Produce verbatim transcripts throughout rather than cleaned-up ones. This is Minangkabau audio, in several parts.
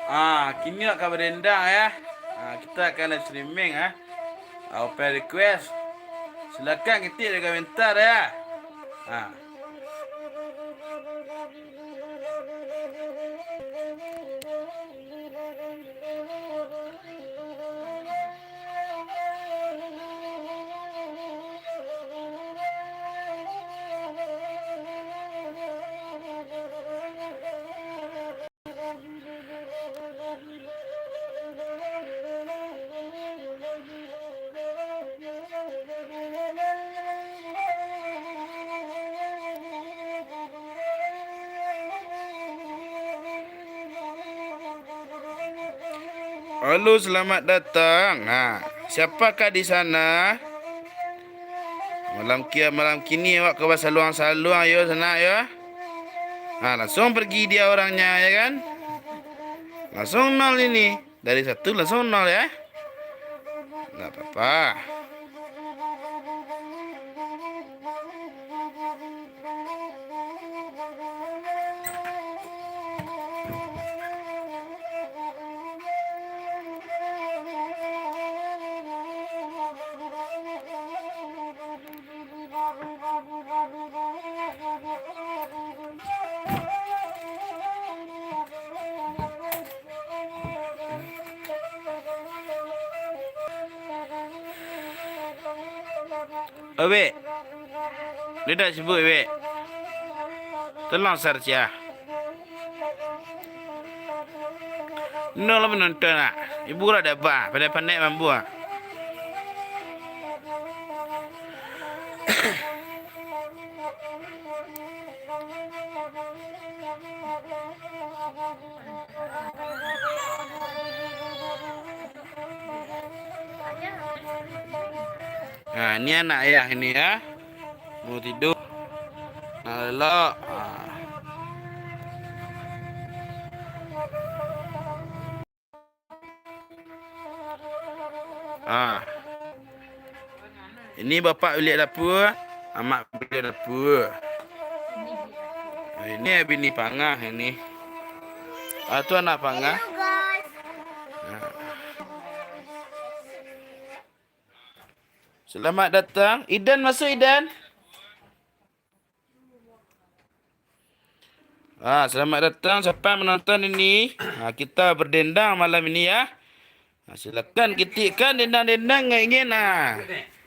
Ah, kini awak ka badendang, ya. Ah, kita akan live streaming, ya. Ah, open request. Silakan ketik di komentar, ya. Ah. Halo, selamat datang. Ha, siapakah di sana? Malam kia-, malam kini awak ka basaluang-saluang, yo, sanak, yo. Ha, langsung pergi dia orangnya, ya kan? Langsung nol ini. Dari satu langsung nol, ya. Nggak apa-apa. Oi, Bek. Dia dah sibuk, Bek. Tolong share sia. Nol lah menonton, nak. Ibu lah dah bah. Pandai-pandai mambu, ah. Nah, ini anak ayah ini, ya. Mau tidur. Nah, elok. Ah. Ah. Ini bapak bilik dapur, amak bilik dapur. Ini bini pangah ini. Ah, tu anak pangah. Ah. Selamat datang. Idan masuk, Idan. Ah, selamat datang siapa yang menonton ini. Ah, kita berdendang malam ini, ya. Ah, silakan ketikkan dendang-dendang yang ingin. Ah.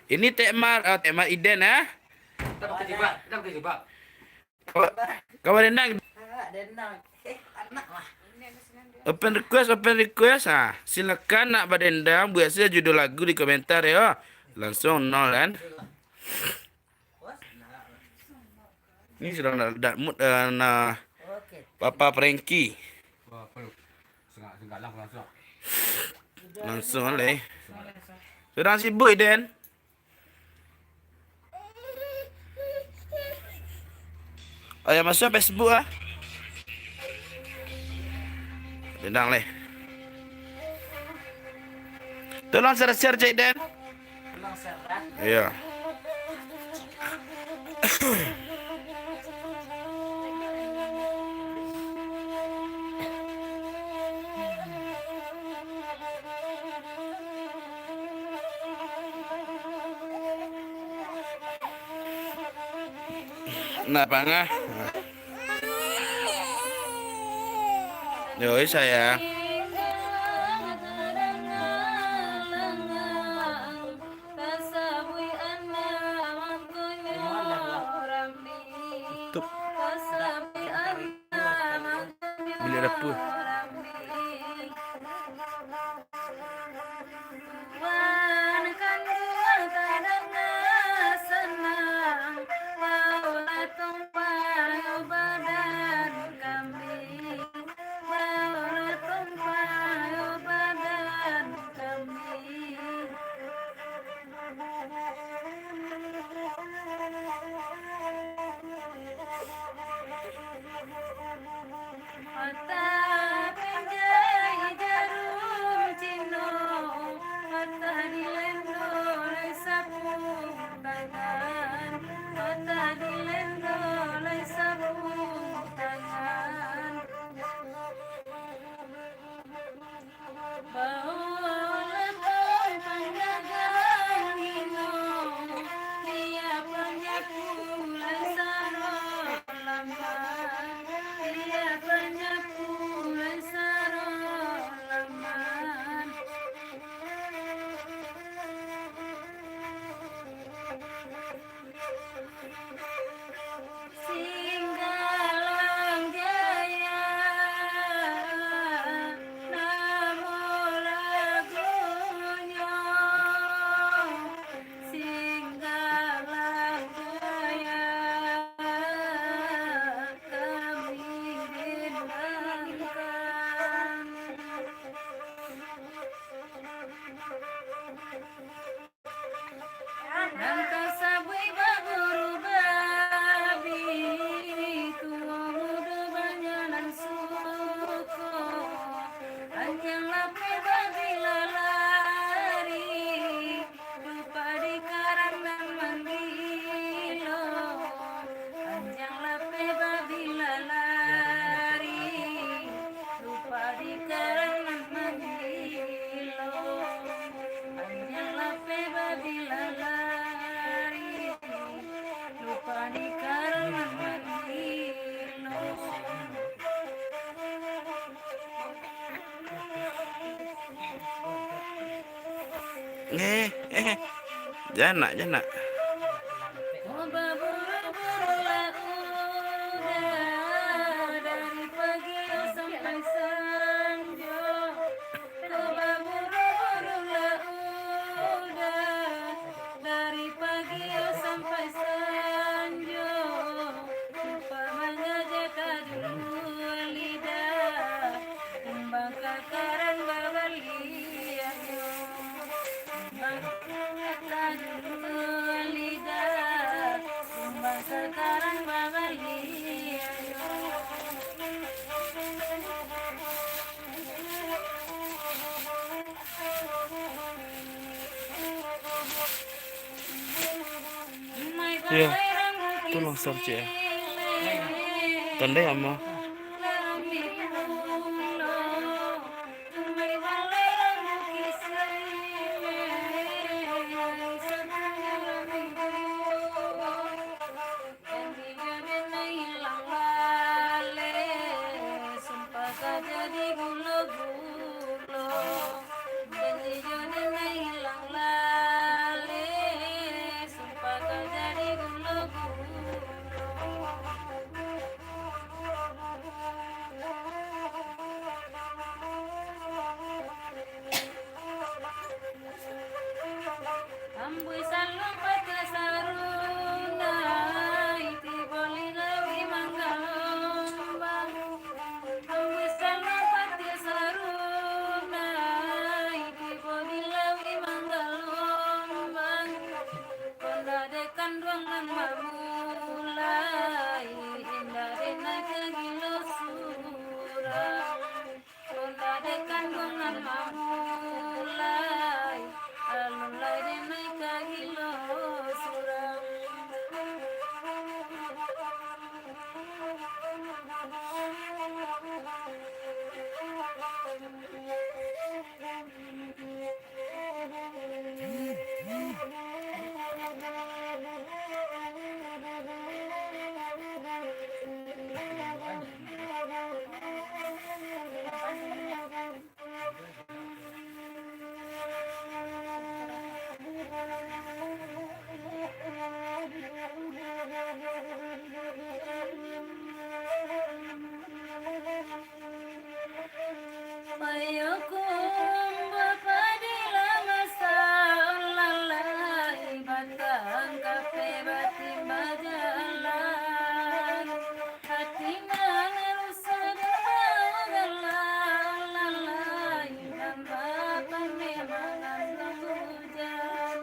Ini Tekmar, ah, Tekmar Idan, ya. Kita pakai jilbab, kita pakai jilbab. Kawan, kawan dendang. Open request, open request. Ah, silakan nak badendang, buat saja judul lagu di komentar, ya. Langsung nol, kan. Ni sudah nak, nak mood, eh, nak Papa Frankie. Langsung lah, eh. Sedang sibuk, Idan. Ayah masuk Facebook ah. Dendang leh. Tolong share-share cek Den. Iya. Nak pangah. Yoi, sayang. Tutup. Bilik dapur. Eh, eh, janak, janak. Ko baburu-buru lah udah, dari pagi sampai sanjo. Ko baburu-buru lah udah, dari pagi sampai sanjo. Rupa mangaja ka dulu lidah, kumbang ka karang babaliah yo. Kumbang ka dulu lidah, kumbang ka karang babaliah yo. Iyo, tu lungsor ciek. Tandai ama. Janji jo den nan ilang laleh, sumpah ka jadi gulo-gulo. Janji jo den nan ilang laleh, sumpah ka jadi gulo-gulo. Ambuih saluang patiah sarunai, tibo di lauik manggalombang. Ambuih saluang patiah sarunai, tibo di lauik manggalombang. Ko ndak dek kanduang nan mamulai, indak den nan ka gilo surang. Ko ndak dek kanduang nan mamulai, alun lai den nan ka gilo surang. Payokum bapadi lah masalah lai, batang kape batimba jalan. Hati nan rusak dek bau galak, lalai nan bapandai manganduang hujan.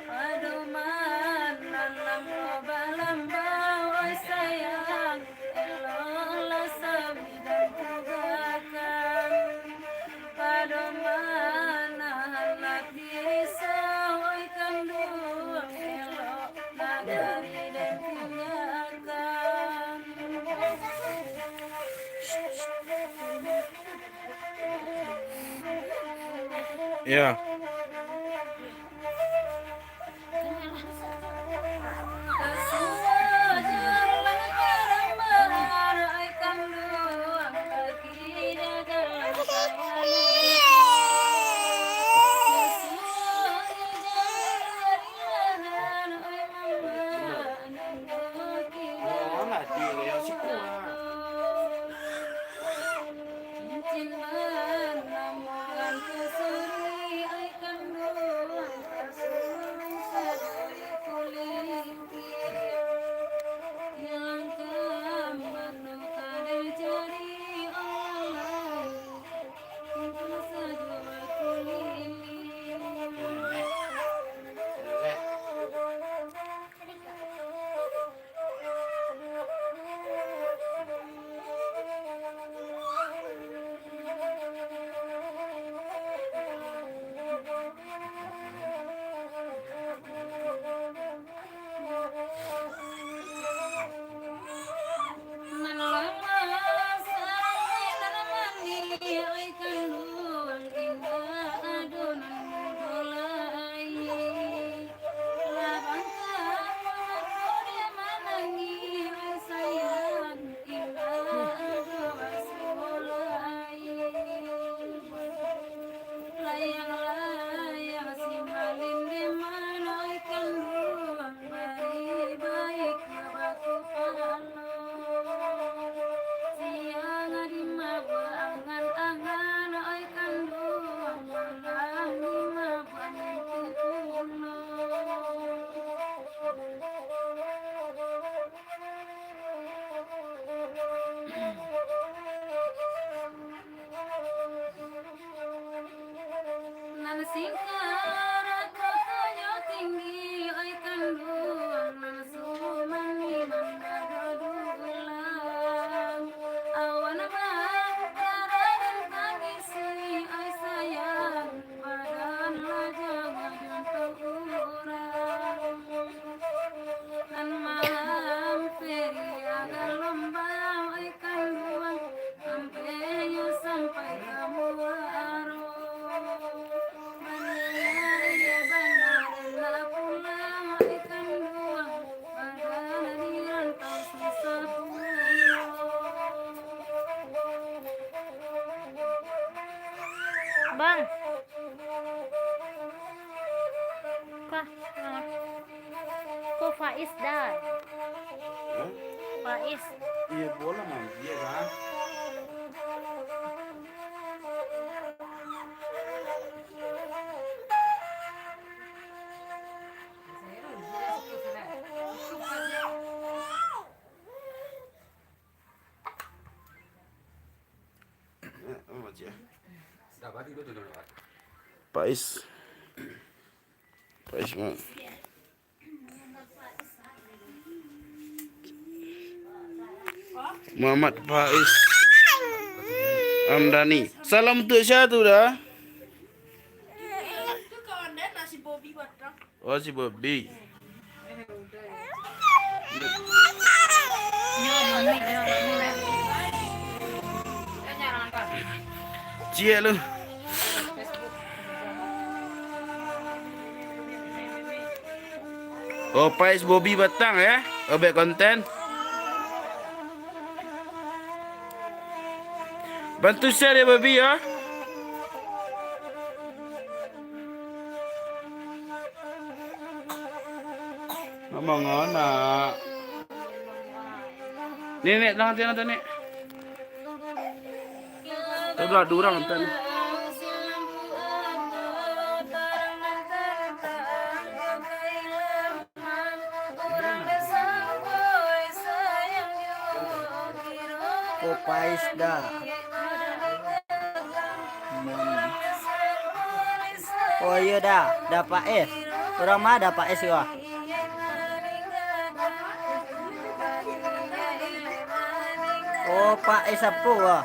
Padoman nan lamo balambau, oi sayang, eloklah sabidang tugakan. Padoman nan lah pisau, oi kanduang, elok nagari den tinggakan. Iyo. Cincin nan namuan kusuri, ai Faiz dah. Hah? Faiz. Iya, boleh, Mam. Iya, kan? Faiz. Faiz, Mam. Muhammad Faiz Amdani. Salam untuk sia tu dah? Oh, si Bobby. Ciek lu. Oh, Faiz Bobby batang ya. Oh, buek konten. Bantu share ya, Bobby ya. Ngomong anak. Nenek, tangan, tangan, Nenek. Tadi ado urang tadi. Ko Faiz dah. Hmm. Oh iyo dah, dah Faiz. Urang ma dah Faiz ko? Oh, Faiz sapo ko?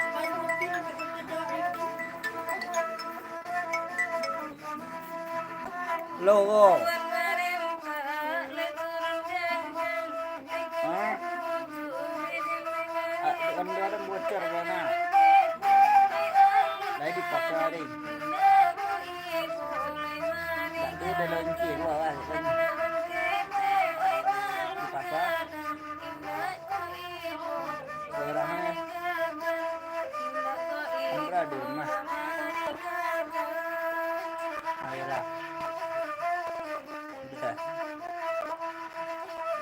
Lo, wo. Hah? Ah, kan dia ada bocor sana. Lai dipaksa, deh. Nah, dia udah launching, wah, wah, kan. Dipaksa. Orangnya Andra di rumah. Ayolah. Bisa.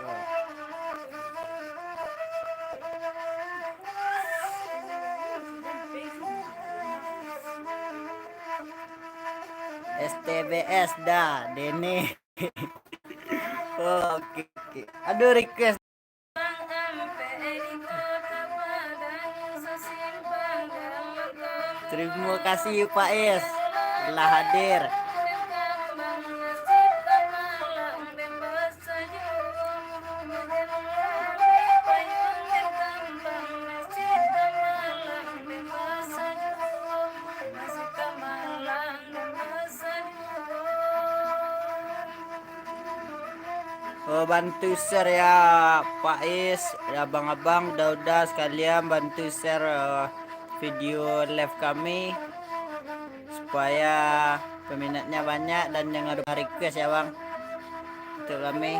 Yo. S T B S dah, Deni. Oke, oke. Aduh, request. Terima kasih, Faiz, telah hadir. Oh, bantu share ya, Faiz, ya, abang-abang, udah-udah sekalian bantu share, eh, video live kami, supaya peminatnya banyak dan yang ada request ya, Bang, untuk kami.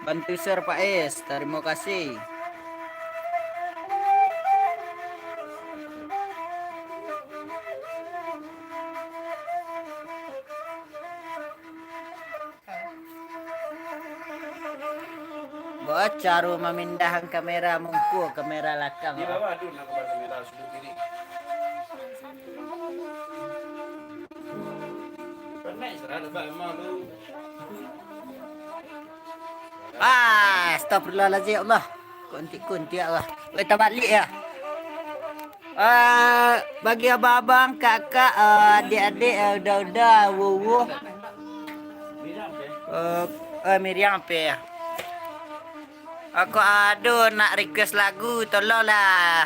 Bantu share, Faiz. Tarimo kasih. Baa caro mamindahan kamera mungko, kamera lakang? Di bawah tu nak kamera sudah kiri. Kena istirahat, Abah, memang tu. Ah, astagfirullahaladzim, ya Allah. Kuntik-kuntik, ya Allah. Boleh tabalik, ya? Ah, bagi abang-abang, kakak, ah, adik-adik, ah, udah-udah, wuh-wuh. Ah, ah, Miriam apa, ya? Kok ado nak request lagu, tolonglah,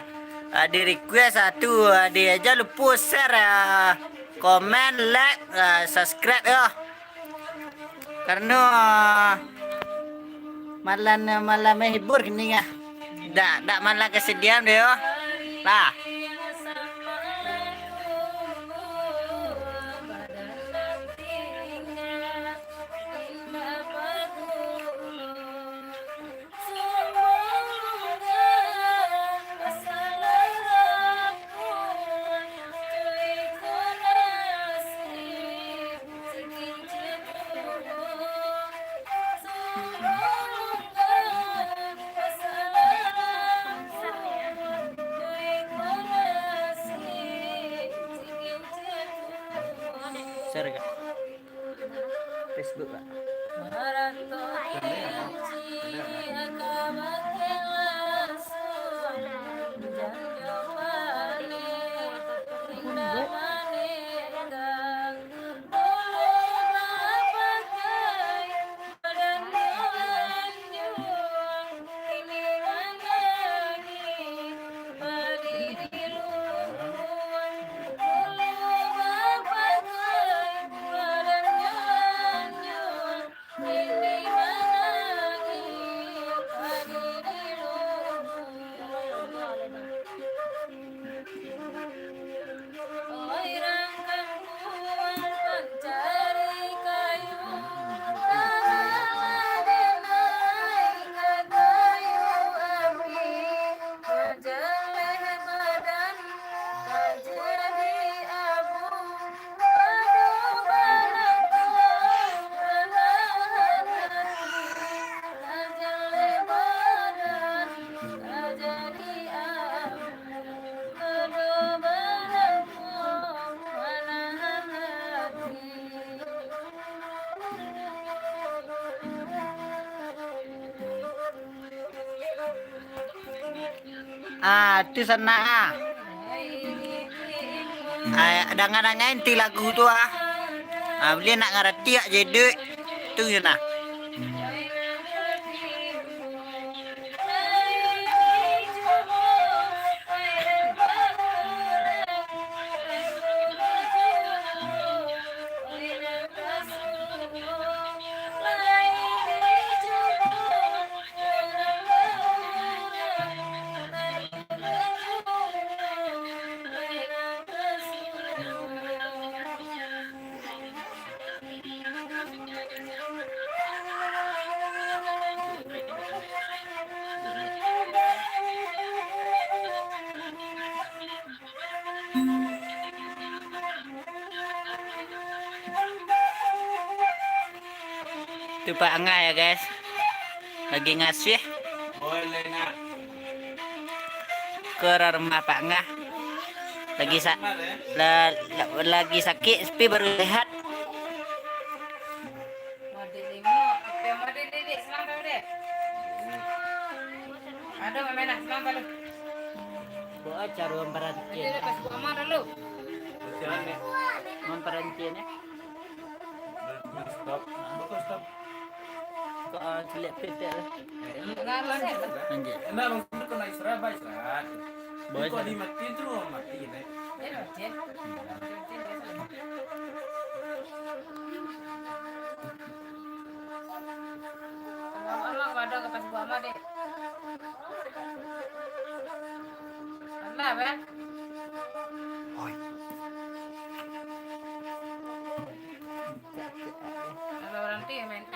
ah, di-request, ah, tu, ah, di aja lupo share, ah, komen, like, ah, subscribe yo. Karano, ah, malam, malam menghibur kini ah. Dak, dak malam kesedihan dio. Lah. Share ka Facebook, Kak. Ah, tu sanak ah. Ah, danga-danga inti lagu tu ah. Ah, buliah nak ngarati ak jedek. Tu je nah. Tu Pak Angah ya, guys. Lagi ngasuh. Ke rumah Pak Angah. Lagi sa-, la-, la-, lagi sakik, tapi baru sehat. Mode limo, oke, mode Dek, Dek, salam dulu, Dek. Aduh, Mama, nah, salam dulu. Buat acara mamparanti. Dek, Dek, pas buat Mama dulu. Mamparanti, ya. Stop. Stop. Kok, ah, ciliak petek lah. Enggak, Bang. Anjir. Enggak, Bang, itu kena istirahat, Bang, istirahat. Boleh, kok Ustaz. Dimatiin tu, mati, Dek. Ya, mati. Kalau Allah, kalau ada kertas buah mah, Dek. Alah, Bang. Oi. Kalau orang tu yang main tu.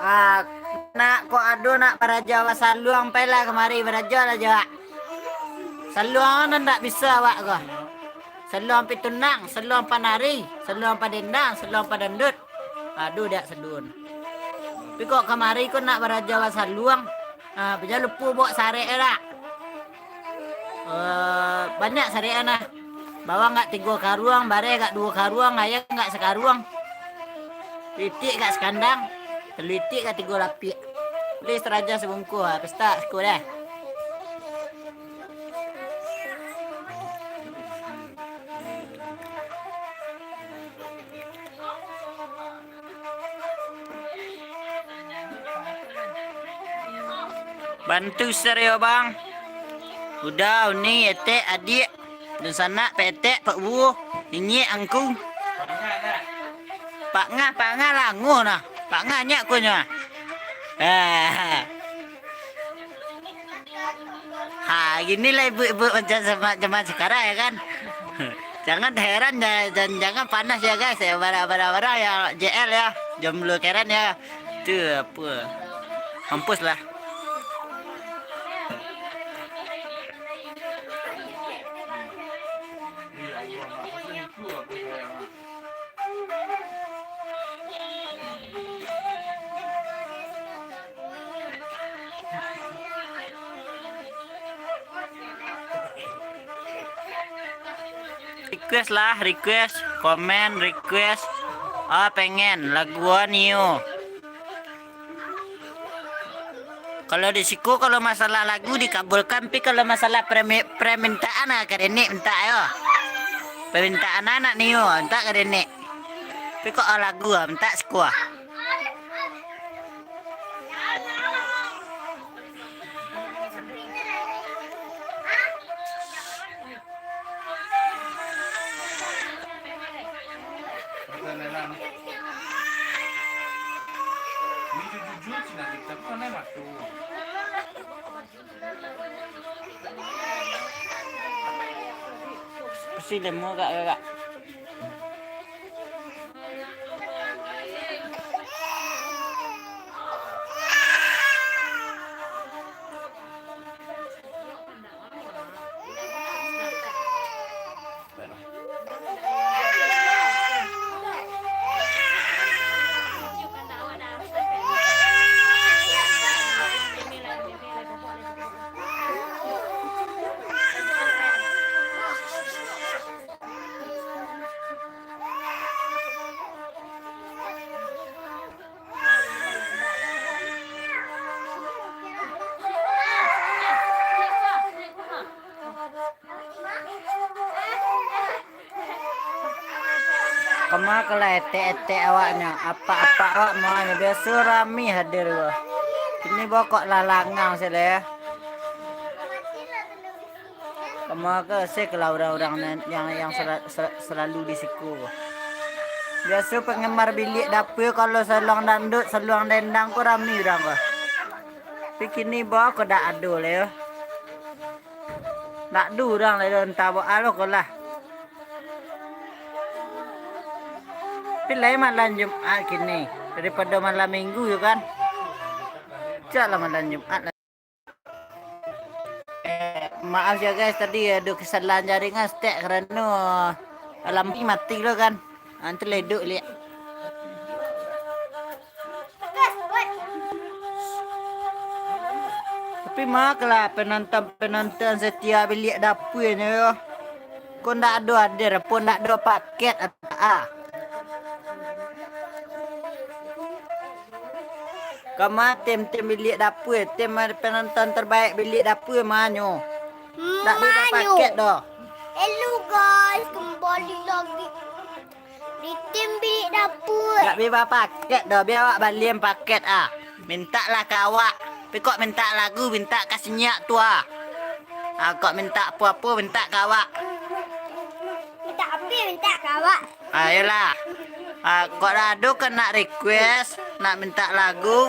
Ah, nak, kok ado nak baraja basaluang, pailah kamari baraja lah jo wak. Saluang nan ndak bisa awak ko. Saluang pitunang, saluang panari, saluang padendang, saluang padandut. Aduh, dak sadun. Tapi kok kamari ko nak baraja basaluang, ah, baja lupo bawa sarek e dak? Eh, banyak sarek e nah. Bawang gak tigo karuang, bareh gak duo karuang, ayam gak sakaruang. Itik gak sakandang, telu itik gak tigo lapiak. Beli saraja sabungkuih, ha, pesta, siko deh. Bantu share yo, Bang. Uda, Uni, Etek, Adiak, dunsanak, Petek, Pak Buwo, Inyiak, Angku. Pak Ngah, Pak Ngah lango nah. Pak Ngah nyak ko nyo. Ah. Ha, gini lah ibu-ibu macam sama zaman sekarang ya kan. Jangan heran ya, dan jangan panas ya guys ya, barang-barang ya J L ya, jomblo keren ya. Tu apa? Mampus lah. Request lah, request, komen, request. Ah, pengen lagu Nio. Kalau di siko, kalau masalah lagu dikabulkan, tapi kalau masalah premi-, permintaan, ah, ka Denik minta yo. Permintaan anak Nio, minta ka Denik. Tapi kok, ah, lagu, ah, minta siko, ah. Pasti lemo agak, agak. Kama ka lah etek-etek awaknyo, apak-apak awak mah nyo biaso rami hadir ko. Kini bokok lah langang se lah. Kama ka se lah urang-urang nan, yang, yang sela-, sela-, selalu di siko ko. Biaso penggemar Biliak Dapua kalau saluang dangdut, saluang dendang ko rami urang ko. Tapi kini bokok dak ado lah yo. Ndak ado urang lai doh, antah baa lo ko lah. Tapi lai malam Jumat kini, daripado malam Minggu yo kan. Cak lah malam Jumat lah. Eh, maaf yo guys, tadi ado kesalahan jaringan setek karano lampu mati lo kan. Ah, tu lah iduik liak. Tapi mah lah penonton-penonton setia Biliak Dapua nyo yo. Ko ndak ado hadir, pun ndak ado paket apak ah. Kama tim-tim Biliak Dapua, tim penonton terbaik Biliak Dapua mah nyo. Ndak ado paket doh. Hello guys, kembali lagi di tim Biliak Dapua. Ndak bebas paket doh, bia awak balian paket ah. Mintak lah ka awak. Tapi kok mintak lagu, mintak ka si nyiak tu ah. Ah, kok mintak apo-apo, mintak ka awak. Mintak apo, mintak ka awak. Ah, iyolah. Ah, kok ado kan nak request, nak mintak lagu.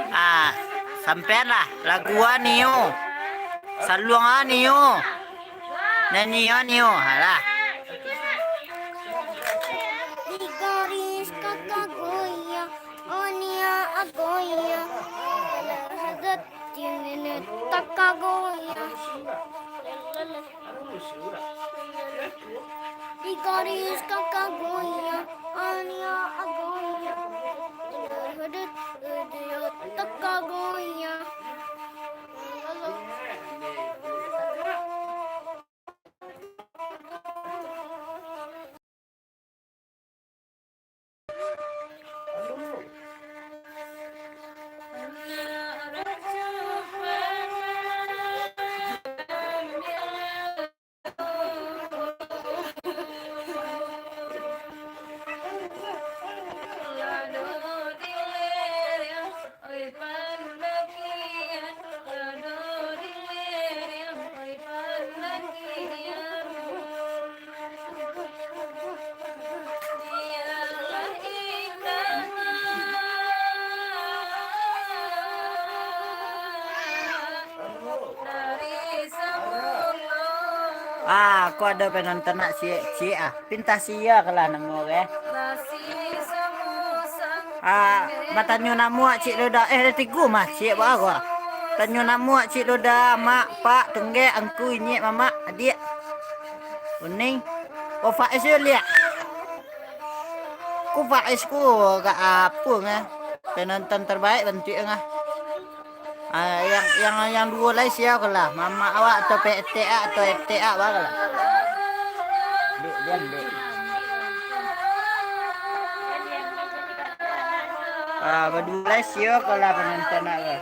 Ah, sampaian lah. Lagu ah Nio. Saluang ah Nio. Nyanyi ah Nio. Alah. Di garis kata goyang, oh Nia agoyang. Dalam hazat ini tak goyang. Di garis kata goyang, oh Nia agoyang. Dalam hazat ini tak goyang. Aku ado penonton nak ciek-ciek ah. Pinta sia kalah namo ke? Ah, batanyo namo ciek lo dah. Eh, ada tigo mah ciek ba ko. Tanyo namo ciek lo dah, mak, pak, tunggek, angku, inyek, mamak, adiak. Kuning. Oh, Faiz yo liak. Ku Faiz ku gak apo ngah. Penonton terbaik bantuak ngah. Ah, yang, yang, yang duo lai sia ko lah. Mamak awak atau petek awak atau etek awak bak ko lah. Dek, diam, dek. Ah, baduo lai sia ko lah penonton awak.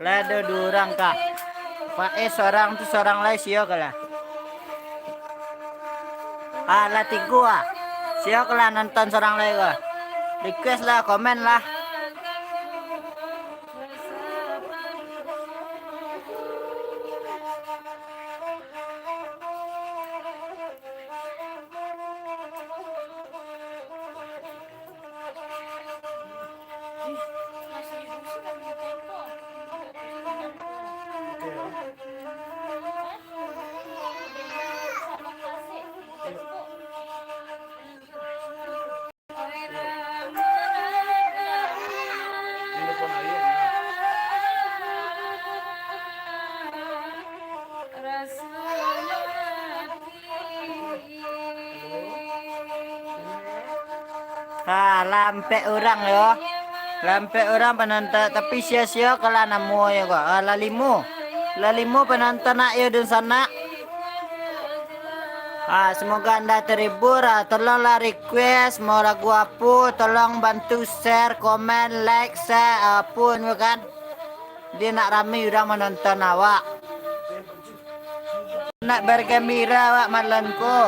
Lah ado duo urang, Kak. Faiz sorang tu, sorang lai sia ko lah. Ah, lah tigo ah. Sia ko lah nonton sorang lai ko. Request lah, komen lah. Ha, lah ampek urang yo. Lah ampek urang panonton, tapi sia-sia kalah namo yo ko. Ha, lah limo. Lah limo panonton nak yo dunsanak. Ha, semoga anda terhibur. Ha, tolonglah request mau lagu apo, tolong bantu share, komen, like, share, apo nyo kan. Dia nak rami urang manonton awak. Nak bergembira awak malam ko.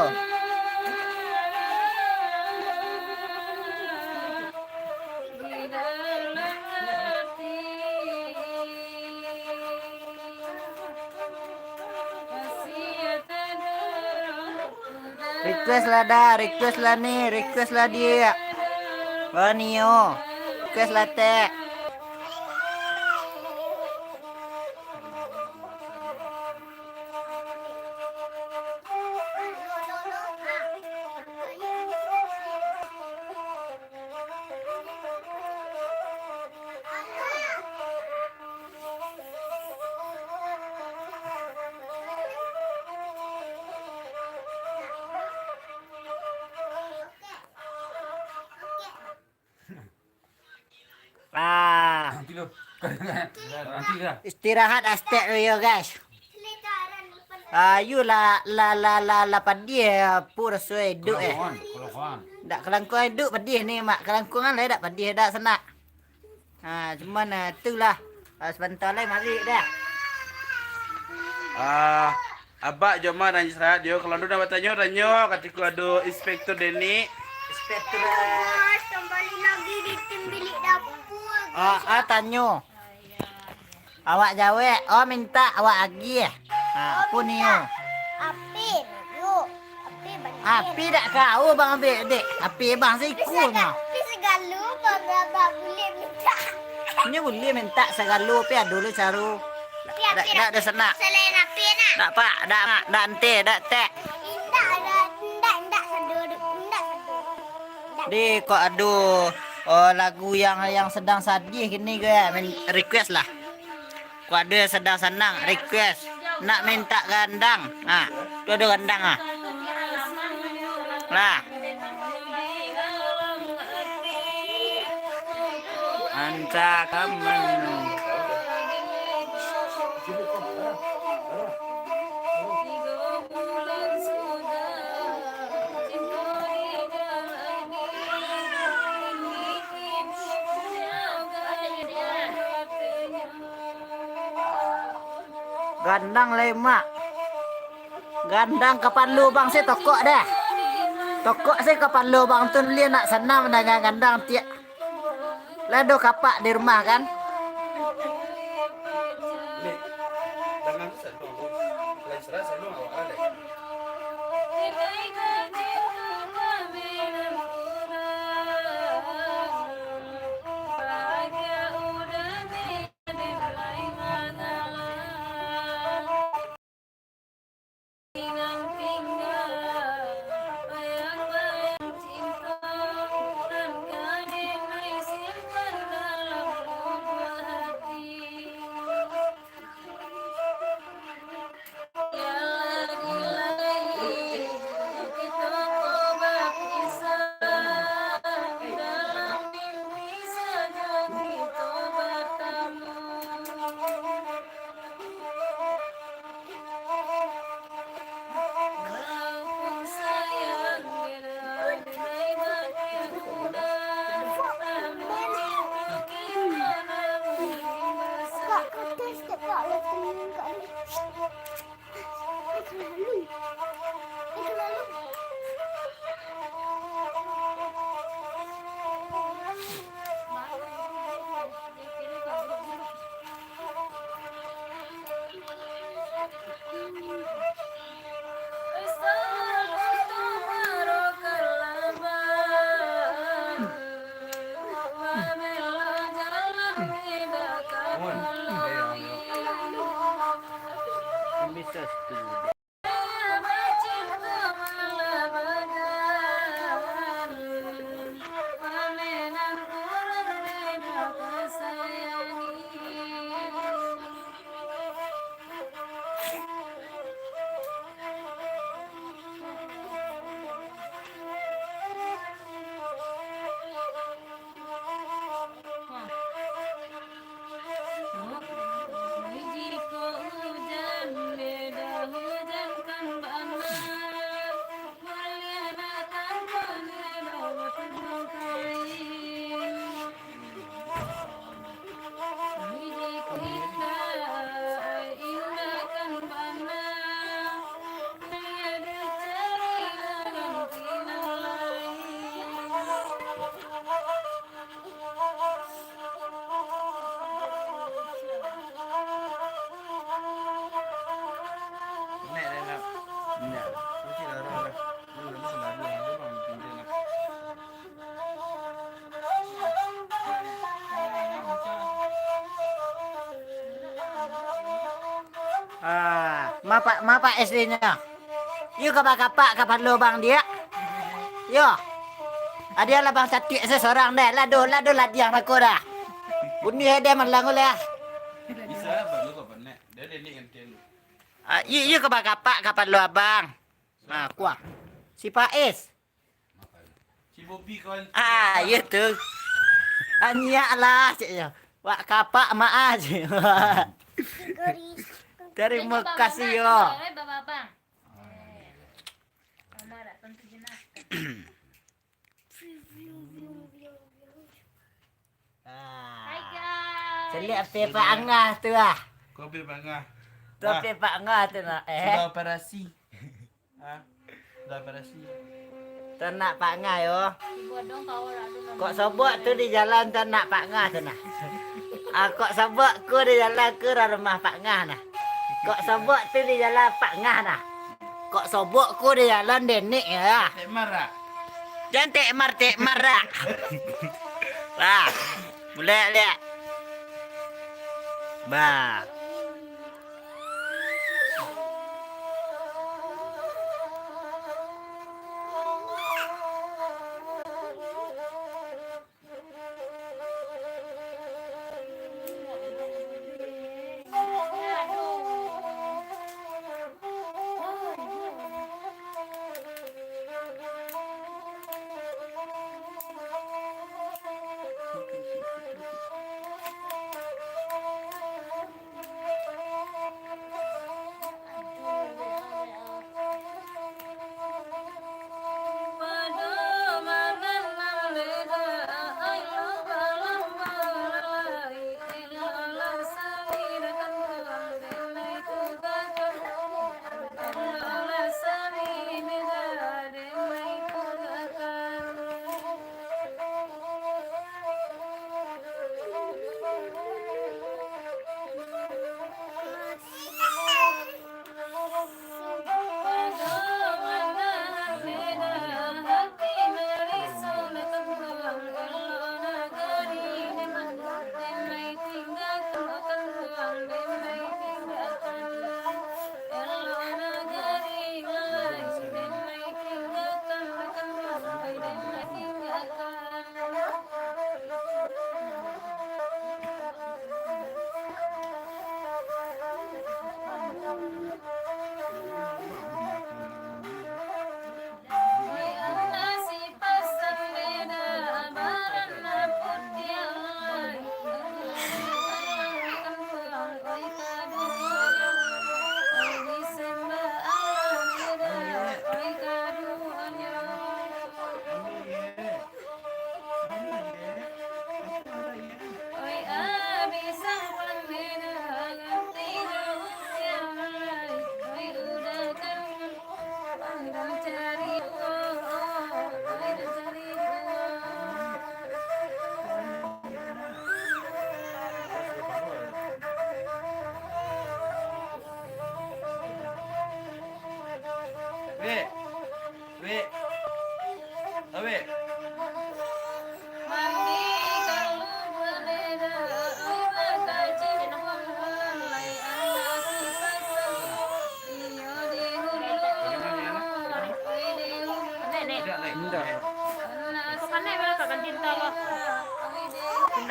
Request lah dah, request lah ni, request lah dia. Oh, Nio. Request lah, Tek. Ah, Nanti lo. Nanti lah. Istirahat astek dulu yo, guys. Ayu lah, lah, lah, lah, lah padiah, apo raso iduik eh. Kalangkuangan, kalangkuangan. Dak kalangkuang iduik padiah ni, Mak. Kalangkuangan lah dak padiah, dak sanak. Ha, cuman, eh, tu lah. Ah, sabanta lai malik dah. Ah, Abak Joma nan istirahat yo. Kalau ado nak batanyo, tanyo. Katiko ado Inspektur Denik. Inspektur. Mas, kembali lagi di tim bilik dapur. Ah, ah, tanyo. Awak jawek, oh mintak awak agiah. Ha, apo ni yo? Api, yo. Api banyak. Api dak kau bang ambil dek. Api bang sikunya. Api segalo bang abang boleh mintak. Ini boleh mintak segalo api ado lo caro. Api, dak, api, dak api. Ado sanak. Selain api nak. Dak pak, dak mak, dak ante, dak tek. Indak, indak, indak sado, indak sado. Indak. Di kok ado, oh, lagu yang, yang sedang sadih kini ke, min-, request lah. Kok ado yang sadang sanang, request. Nak mintak gandang. Ha, tu ado gandang ah. Lah. Anca kaman. Gandang lai, Mak. Gandang kapalo bang se tokok dah. Tokok se kapalo bang tu, lian nak sanang mandanga gandang tiak. Lah ado kapak di rumah kan? Lik, dangan tu sanang tu. Lain sara sanang awak lah, Lik. Ah, mapak, mapak S D-nyo. Iyo ka bakapak kapalo bang diak. Yo. Adia lah bang catiak se sorang deh. Lado, lado ladiang nako dah. Bunuh deh malang lah. Bisa lah bang, lu kok penek. Dia ada ni kan lu. Ah, iyo, iyo ka bakapak kapalo abang. Ah, kuah. Si Faiz. Si Bobi kawan. Ah, iyo tu. Anyiak lah, cik yo. Wak kapak maaf, cik. Terima kasih, yo. Ah. Hai, guys. Celiak api Pak Angah tu ah. Kau api Pak Angah. Tu api Pak Angah tu nak. Eh. Sudah operasi. Ha? Sudah operasi. Tu anak Pak Ngah yo. Kok sobok tu di jalan tu anak Pak Ngah tu nah. Ah, kok sobok ko di jalan ko rumah Pak Ngah nah. Kok sobok tu di jalan Pak Ngah nah. Kok sobok ko di jalan Denik ya. Tek Mar, ah. Jan Tek Mar, Tek Mar, ah. Wah, mulai liak. Bah.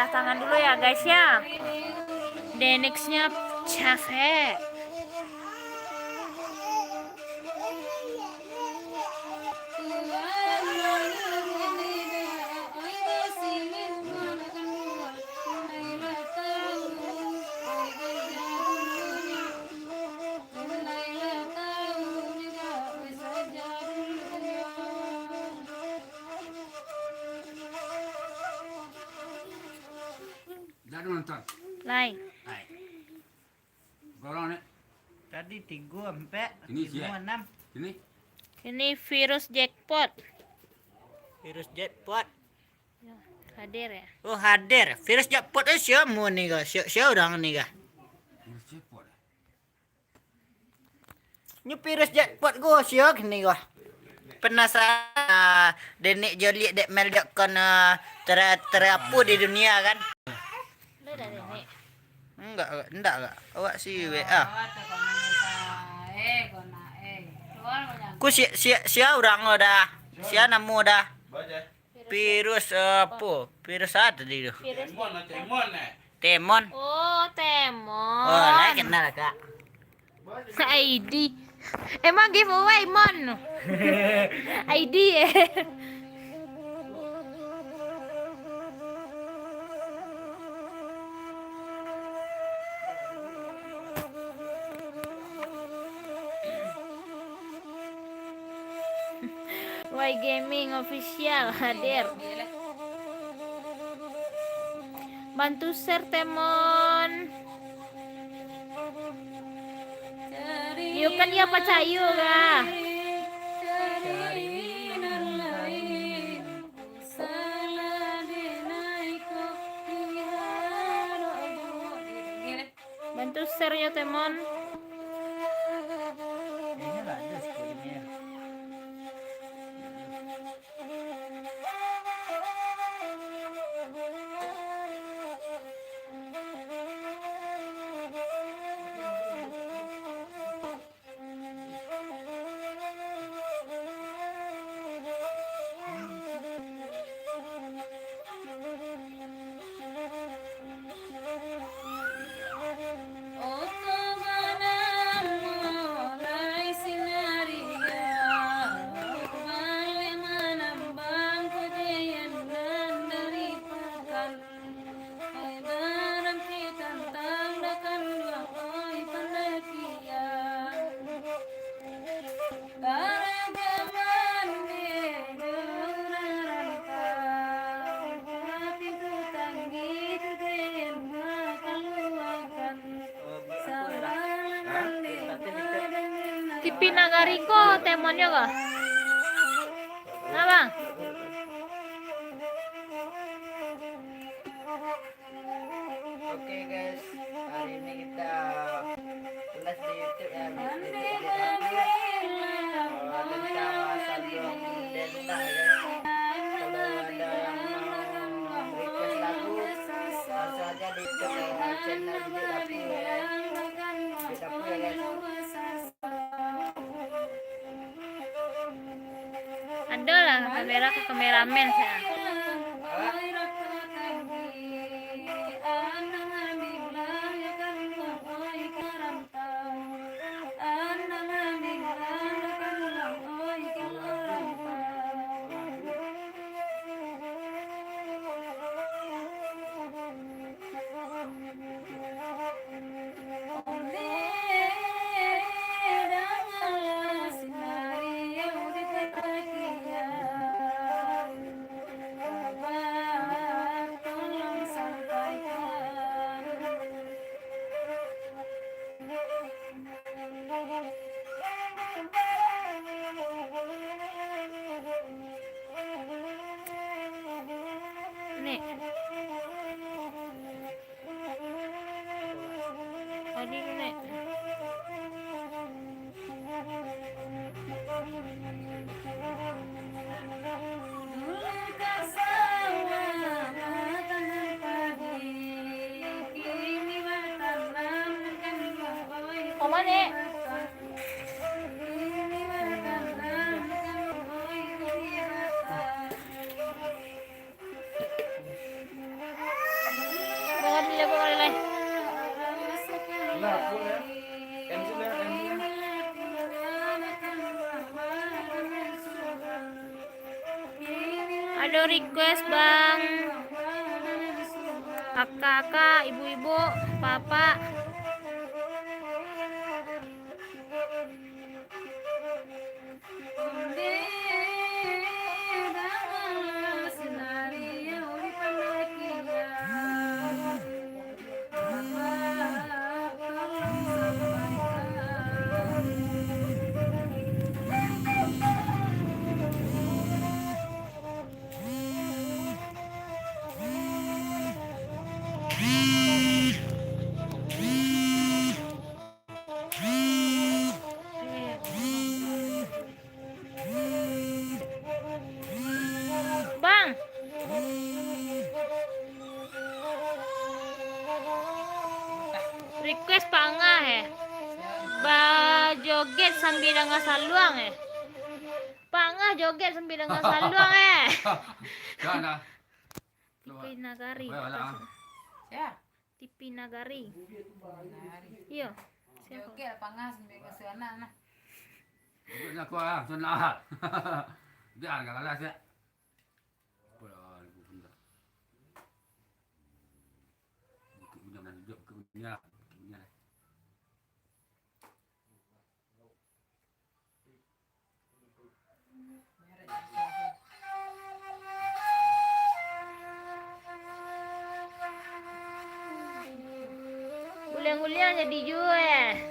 Tangan dulu ya, guys, ya. Then next-nya capek. Dah nonton. Lai. Hai. Gorong ni. Tadi tigo, ampek, ini limo, siap. Anam. Ini. Ini virus jackpot. Virus jackpot. Ya, hadir ya. Oh, hadir. Virus jackpot tu sia mu ni ga? Sia, sia urang ni ga? Virus jackpot. Nyo virus jackpot go, siok ni go. Penasaran, ah, Denik Joliak dek Mel dek kon, ah, tera-, terapo di dunia kan? Enggak, enggak, enggak. Awak si W A. Ku si, si, sia urang lo dah. Sia namo dah. Virus apo? Virus a tadi tu? Virus Temon, Temon, eh. Temon. Oh, Temon. Oh, lai kenal, Kak. I D. Emang giveaway, Mon? I D, eh. Y Gaming Official hadir. Bantu share, Temon. Yo kan, yo pacayo kah? Bantu share yo, Temon. Hai, baranti tantang dakan duo, oi, pandai pian. Paragaman di duo rantau, pintu tanggi tu den kaluakan. Sabarangan di duo. T V Nagari ko, Temon yo ko? Nah, Bang. Oke, guys, hari ini kita live di YouTube ya, guys. Jadi, eh, tentang masa dua puluh delta, guys. Kalau ada yang mau request lagu, langsung aja di YouTube, eh, channel Bibik Dapur, ya. Bibik Dapur, ya, guys. Ado lah kamera ka kameramen sa. Nek. Tadi tu, Nek. Koma, Nek? Jago kali lai. Ado request, Bang. Kakak-kakak, ibu-ibu, bapak. Bang. Request Pak Angah, eh. Bajoget sambil dengan saluang, eh. Pak Angah joget sambil dengan saluang, eh. Dah, dah. Tipi Nagari. Boleh, boleh, ah. Ya. Tipi Nagari. Nagari. Iyo. Siapa? Joget Pak Angah sambil ngasuh anak nah. Joget nak kuat, ah, sunat. Dah, agak kalah siap. Apa dah, ibu pun dah. Bukit Bunyiang dah hidup, Bukit Bunyiang, Bukit Bunyiang. Guliang-guliang jadi juo, eh.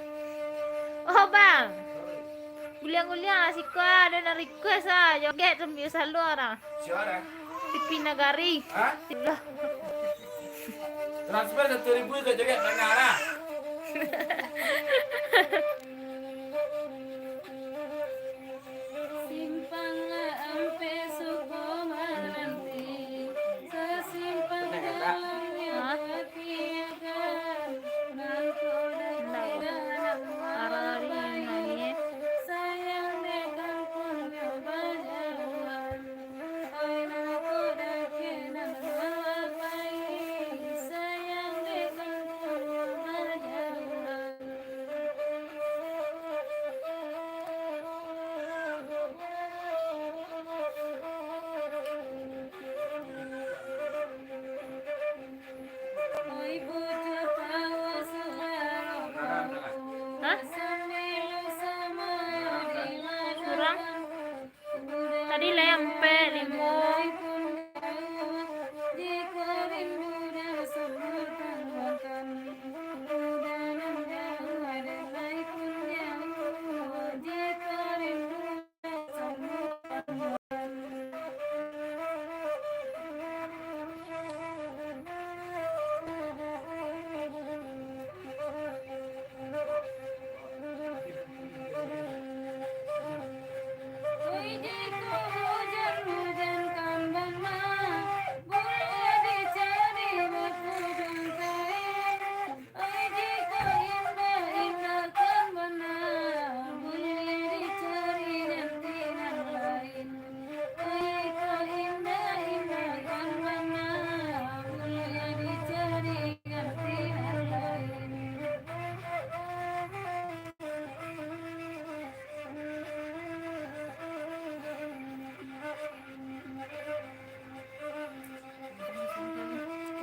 Oh, Bang. Guliang-guliang lah siko, ah, ado nan request, ah, joget sambil saluang. Sia? Tipi Nagari. Hah? Lah. Transfer satu ribu ka joget Pak Angah lah. Simpang lah ampek suko baranti, sasimpang dalamnyo. Hah? Katiakan, nangko dah kena bajalan. Sayang dek kampuangnyo bajauhan. Hah? Surang? Tadi lai ampek, limo.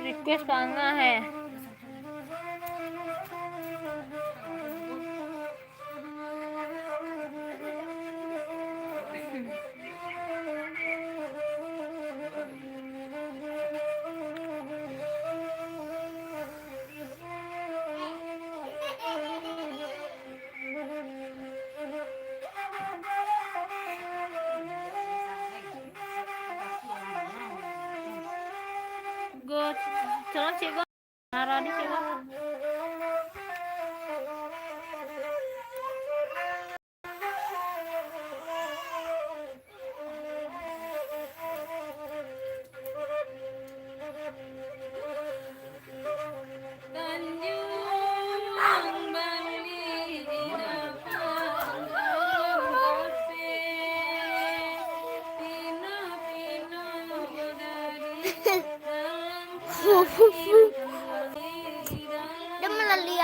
Request Pak Angah, eh. Go, calon cik go. Nara di cik go.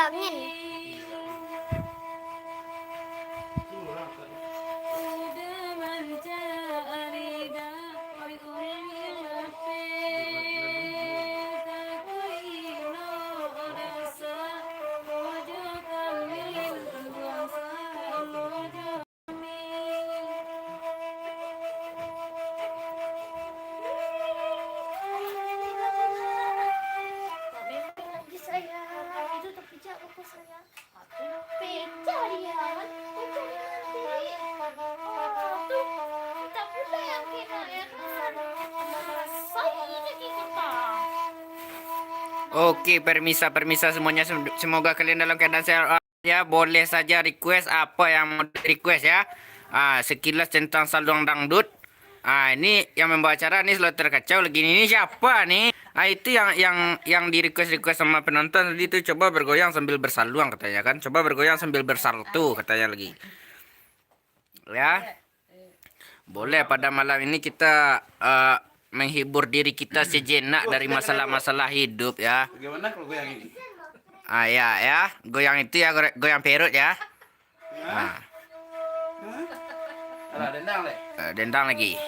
Angin. Oke, permisa-permisa semuanya, sem-, semoga kalian dalam keadaan sehat. Ya, boleh saja request apa yang mau request ya. Ah, sekilas tentang saluang dangdut. Ah, ini yang membawa acara ni selalu terkacau lagi ni. Ini siapa ni? Ah, itu yang yang yang di request request sama penonton tadi tu, coba bergoyang sambil bersaluang katanya kan. Coba bergoyang sambil bersalto katanya lagi. Ya. Boleh pada malam ini kita eh, menghibur diri kita sejenak dari masalah-masalah hidup ya. Bagaimana kalau goyang ini? Ah ya ya, goyang itu ya, gore- goyang perut ya. Ah. Alah, dendang leh. Eh, dendang lagi.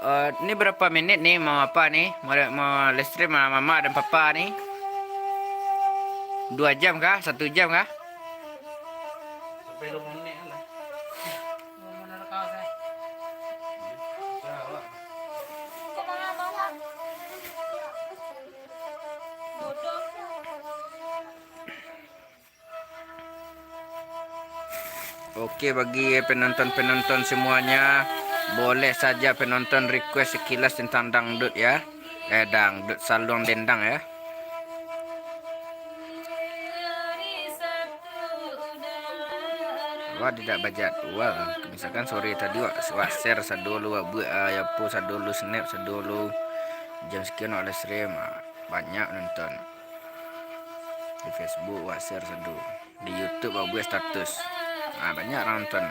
Eh, ni berapa menit ni, mau apa ni? Mau, mau live stream sama mama dan papa ni? Dua jam kah? Satu jam kah? Sampai dua puluh menit lah. Oke, bagi penonton-penonton semuanya, boleh saja penonton request sekilas tentang dangdut ya. Eh, dangdut, saluang dendang ya. Wah, tidak bajadwal. Misalkan sore tadi wak, wak share sadulu, wak buek, ah, apo sadulu, snap sadulu. Jam sekian wak live stream, ah, banyak nonton. Di Facebook wak share sadulu. Di YouTube wak buek status. Ah, banyak urang nonton.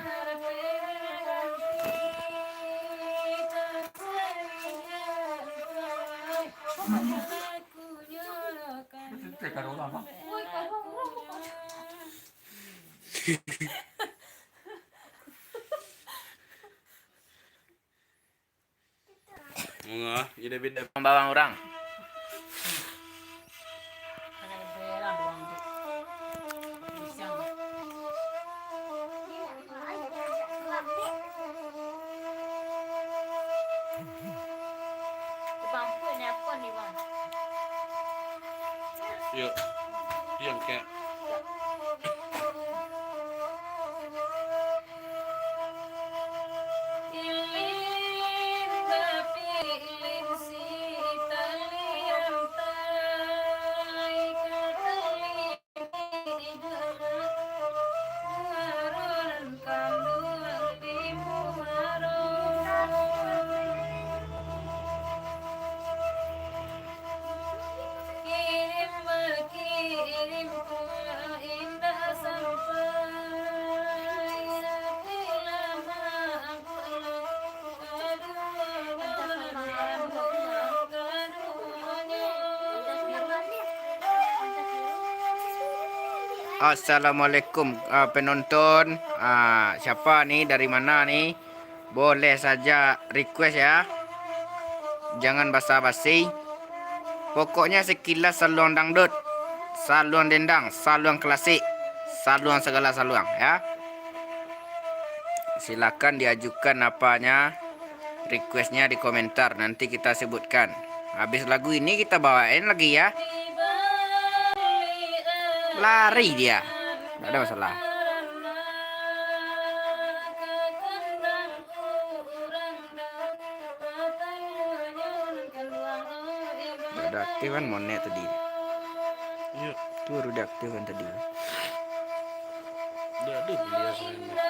Bungo, jadi beda bawang urang. Yuk, diam kek. Assalamualaikum, ah, penonton. Ah, siapa ni? Dari mana ni? Boleh saja request ya. Jangan basa-basi. Pokoknya sekilas saluang dangdut, saluang dendang, saluang klasik, saluang segala saluang ya. Silakan diajukan apanya, requestnya di komentar, nanti kita sebutkan. Habis lagu ini kita bawain lagi ya. Lari dia. Tidak ada masalah. Udah aktif kan monek tadi? Iya. Itu baru diaktifkan tadi. Udah ada kuliah sebenarnya.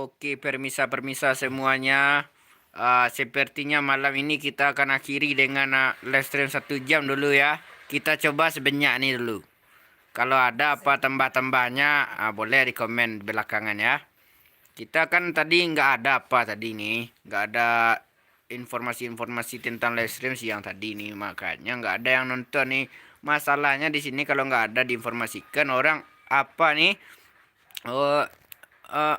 Oke, permisa-permisa semuanya. Ah, sepertinya malam ini kita akan akhiri dengan, ah, live stream satu jam dulu ya. Kita coba sebanyak ni dulu. Kalau ada apa tambah-tambahnya, ah, boleh di komen belakangan ya. Kita kan tadi nggak ada apa tadi ni, nggak ada informasi-informasi tentang live stream siang tadi ni, makanya nggak ada yang nonton ni. Masalahnya di sini kalau nggak ada diinformasikan orang apa ni, oh, eh,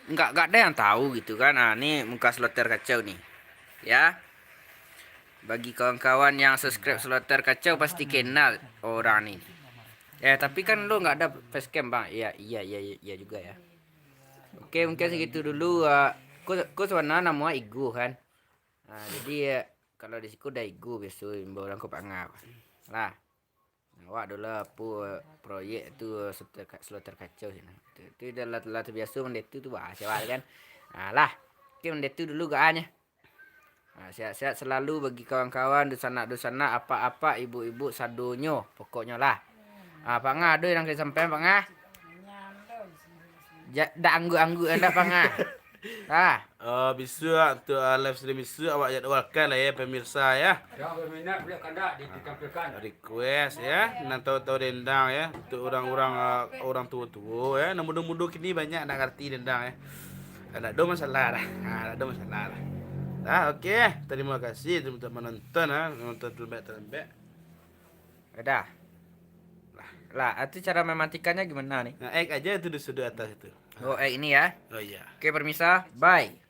nggak nggak ada yang tahu gitu kan. Ah, ni muka Sloter Kacau ni, ya. Bagi kawan-kawan yang subscribe Sloter Kacau pasti kenal orang ni. Eh, tapi kan lu nggak ada facecam, Bang. Iya, iya, iya, iya juga ya. Oke, mungkin segitu dulu. Ah, ko, ko sebenarnya namo Igu kan. Ah, jadi, eh, kalau di siko udah Igu biaso imbau urang ko Pak Nga. Lah. Awak dulu apo proyek tu, Sloter Ka-, Sloter Kacau sini. Tu, tu dah lah, lah terbiaso mandetu tu bah, siapa kan. Ah, lah. Oke, mandetu dulu gaannya. Ah, sehat-sehat selalu bagi kawan-kawan, dunsanak-dunsanak, apak-apak, ibuk-ibuk, sadonyo, pokoknyo lah. Ah, Pak Nga, ado yang ka disampaikan, Pak Nga? Ja-, dak angguk-angguk anda, Pak Nga. Ah. Oh, bisuak, untuk, ah, live stream bisuak awak jadwalkan lah ya, pemirsa ya. Yang berminat boleh kandak di-, ditampilkan. Request ya, nan tahu-tahu dendang ya, untuk orang-orang, ah, orang tua-tua ya, nan mudo-mudo kini banyak ndak ngarti dendang ya. Ndak ado masalah dah. Ha, ndak ado masalah dah. Dah, oke. Terima kasih untuk menonton, ha, menonton terlebih-terlebih. Dah. Lah, itu cara mematikannya gimana nih? Nah, X aja itu di sudut atas itu. Oh, X ini ya. Oh iya. Oke, permisa. Bye.